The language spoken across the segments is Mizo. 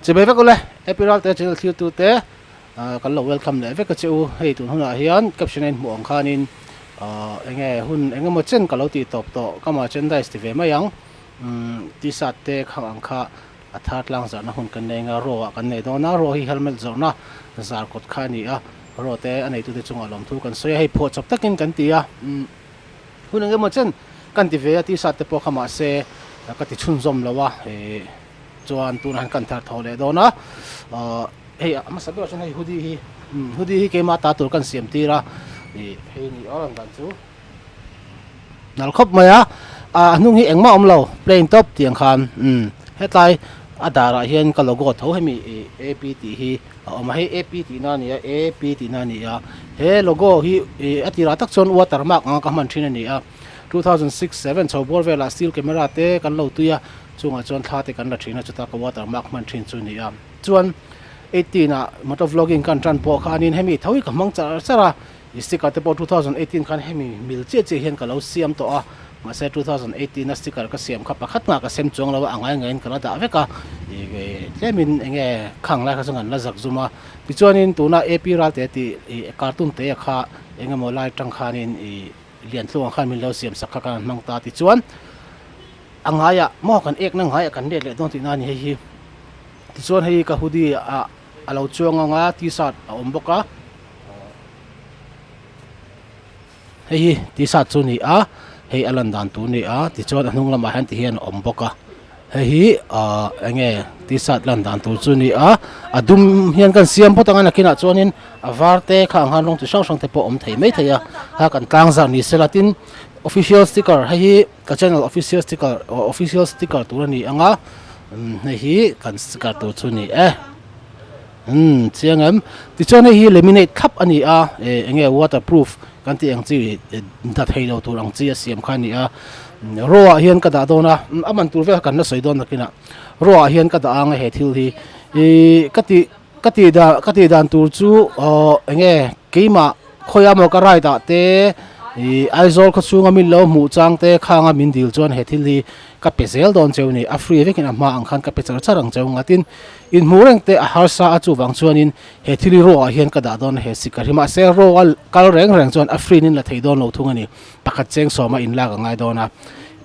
Chibai vek ule, Happy Ralte channel thiltu te kan lo welcome leh vek a che u. Hei tun hunah hian caption a inhmuh ang khanin enge hun engemaw chen ka lo tih tawp tawh ka merchandise ti ve mai ang. T-shirt te khang ang kha a thar tlang zarhna hun kan nei anga raw ah kan nei dawn a, raw hi helmet zawrhna zar kawt kha a ni a, raw te a neitute chungah lawmthu kan sawi a, hei phuahchawp takin kan ti a. Hun engemaw chen kan ti ve a, t-shirt te pawh kha mahse ka ti chhunzawm lo a, ih chuan tunah hian kan thar tho leh dawn a, ahh hei a hmasa berah chuan hei hoodie hi umm hoodie hi keimah ta tur kan siam tir a, ih hei ni aw dan chu nal khawp mai a, a hnung hi engmah a awm lo plain tawp tiang khan umm hetlai a darah hian ka logo tho hemi ih A P tih hi. A awm a, hei A P tihna a ni a, A P tihna a ni a, he logo hi ih a tirah tak chuan watermark anga ka hman thin a ni a, 2006, 7 chho bawr velah still camera te kan lo tui a, chungah chuan thla te kan la thin a, chuta ka watermark hman thin chu a ni a, chuan 18 ah motor vlogging kan tan pawh khanin hemi tho hi ka hmang char char a, ih sticker te pawh 2018 khan hemi mil chiah chiah hian ka lo siam tawh a. Mahse 2018 a sticker ka siam kha pakhat mah ka sem chuang lo a, a ngai ngaiin ka la dah vek a, ih tlemin eng nge khang lai kha chuan kan la zak zum a. Tichuanin tuna AP Ralte tih ih cartoon te kha eng emaw lai tang khanin ih Liantluang khan min lo siam sak kha kan han hmang ta. Tichuan a ngaiah maw kan ekna ngaiah kan let leh dawn tihna a ni hei hi. Tichuan hei ka hoodie ah a lo chuang ang a, t-shirt a awm bawk a. Hei hi t-shirt chu a ni a, hei a lan dan tur a ni a, tichuan a hnung lamah hian ti hian a awm bawk a, hei hi ahh eng nge t-shirt lan dan tur chu a ni a, a dum hian kan siam phawt ang a nakinah chuanin a var te kha ang khan rawng chi hrang hrang te pawh a awm thei maithei a, kha kan tlang zar ni sela tin official sticker hei hi ka channel official sticker official sticker tur a ni ang a, hei hi kan sticker tur chu a ni e. Umm chiang em tichuan hei hi laminate thlap a ni a eh eng nge waterproof kan tih ang chi da thei lo tur ang chi a siam kha a ni a raw ah hian ka dah dawn a a man tur vel kha kan la sawi dawn nakinah raw ah hian ka dah ang a he thil hi ihh ka tih ka tih dan ka tih dan tur chu aww eng nge keimah khawiah maw ka ride ah te ih Aizawl khaw chhunga min lo hmuh chang te khanga min dil chuan he thil hi ka pe zel dawn cheu ni a free vekin a hma ang khan ka pe char char ang cheu nga tin inhmuh reng te a harsa a chuvang chuanin he thil hi raw ah hian ka dah dawn a he sikar hi mahse raw a kal reng reng chuan a free in la thei dawn lo thung a ni pakhat cheng sawma in lak a ngai dawn a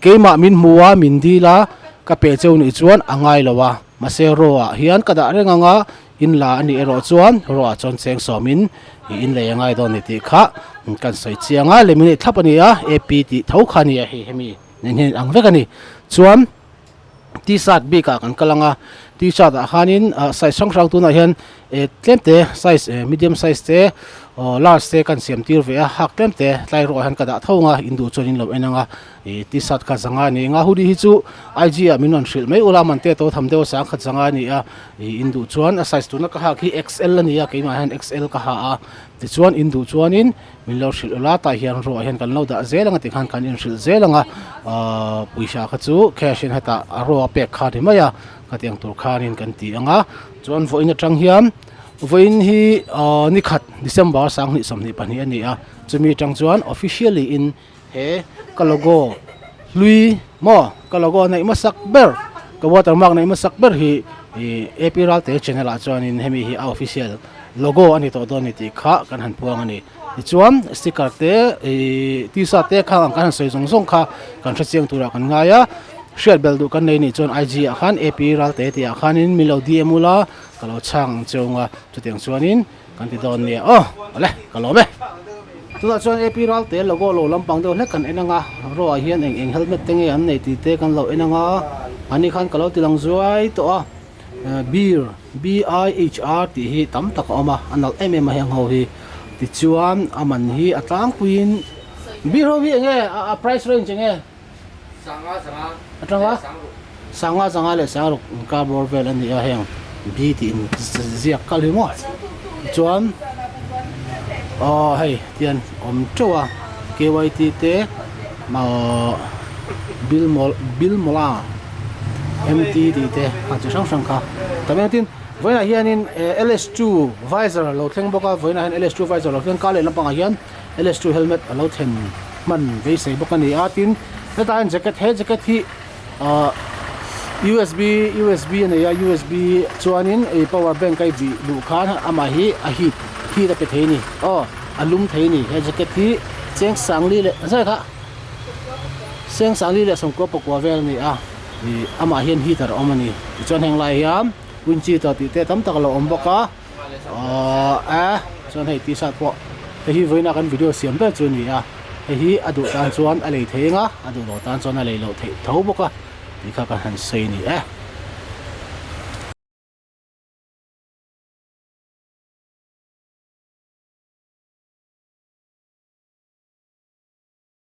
keimah min hmu a min dil a ka pe cheu nih chuan a ngai lo a mahse raw ah hian ka dah reng ang a in la a nih erawh chuan raw ah chuan cheng sawmin ih in lei a ngai dawn a ni tih kha kan sawi chiang a laminate thlap a ni a A P tih tho kha a ni a hei hemi. Nen hian ang vek a ni. Chuan t-shirt bik ah kan kal ang a, t-shirt ah khanin ah size hrang hrang tunah hian eh tlem te size eh medium size te aw large te kan siam tir ve a, hak tlem te tlai ruah hian ka dah tho ang a, in duh chuan in lo en ang a, ih t-shirt kha zanga a ni ang a, hoodie hi chu IG ah min rawn hrilh mai ula man te to tham deuh a sang khat zanga a ni a, ih in duh chuan a size tuna ka hak hi XL a ni a, keimah hian XL ka ha a, tichuan in duh chuanin. Min lo hrilh ula tah hian ruah hian kan lo dah zel ang a tikhan kan inhrilh zel ang a ahh pawisa kha chu cash in hetah a ruak pek kha a ni mai a khatiang tur khanin kan ti ang a chuan vawiin atang hian vawiin hi ahh ni khat December sanghnih 22 a ni a chumi atang chuan officially in he ka logo hlui maw ka logo neih hmasak ber ka watermark neih hmasak ber hi ih A P Ralte channel ah chuanin hemi hi a official logo a ni tawh dawn a ni tih kha kan han puang a ni tichuan sticker te ihh t-shirt te khang ang kan han sawi zawng zawng kha kan hre chiang turah kan ngai a hriat belh duh kan nei nih chuan I G ah khan A P Ralte tih ah khanin min lo D M ula ka lo chhang ang che ung a chutiang chuanin kan ti dawn nia aw awle ka lawm e. Tunah chuan A P Ralte logo lo lampang deuh hlek kan en ang a raw ah hian eng eng helmet te nge an nei tih te kan lo en ang a ani khan ka lo ti lang zuai tawh a. Beer, B-I-H-R, tih hi tam tak a awm a, a nalh em em a heng ho hi. Tichuan a man hi a tlangpuiin beer ho hi eng nge a price range eng nge? Sanga zanga Atanga leh sangruk. Sanga zanga leh sangruk inkar bawr vel a ni a heng B tih in ziak kal hi maw. Tichuan aw hei tian awm teuh a K_Y_T te ahh Bilmol Bilmola. MT tih te a chi hrang hrang kha tam em tin vawiinah hianin LS2 visor a lo thleng bawk a vawiinah hian LS2 visor a lo thleng kar leh lampangah hian LS2 helmet a lo thlen hman beisei bawk a ni a tin hetah hian jacket he jacket hi ahh Usb usb a nei a usb chuanin ih power bank a i bih luh khan amah hi a heat heat a pe thei a ni aw a lum thei a ni he jacket hi cheng sangli leh zai kha cheng sangli leh sawmkua pakua vel a ni a ih amah hian heater a awm a ni tichuan heng lai hian windsheeter tih te tam tak a lo awm bawk a ahh a chuan hei t-shirt pawh hei hi vawiina kan video siam ber chu a ni a hei hi a duh tan chuan a lei thei ang a a duh loh tan chuan a lei loh theih tho bawk a. Tih kha ka han sawi a ni e.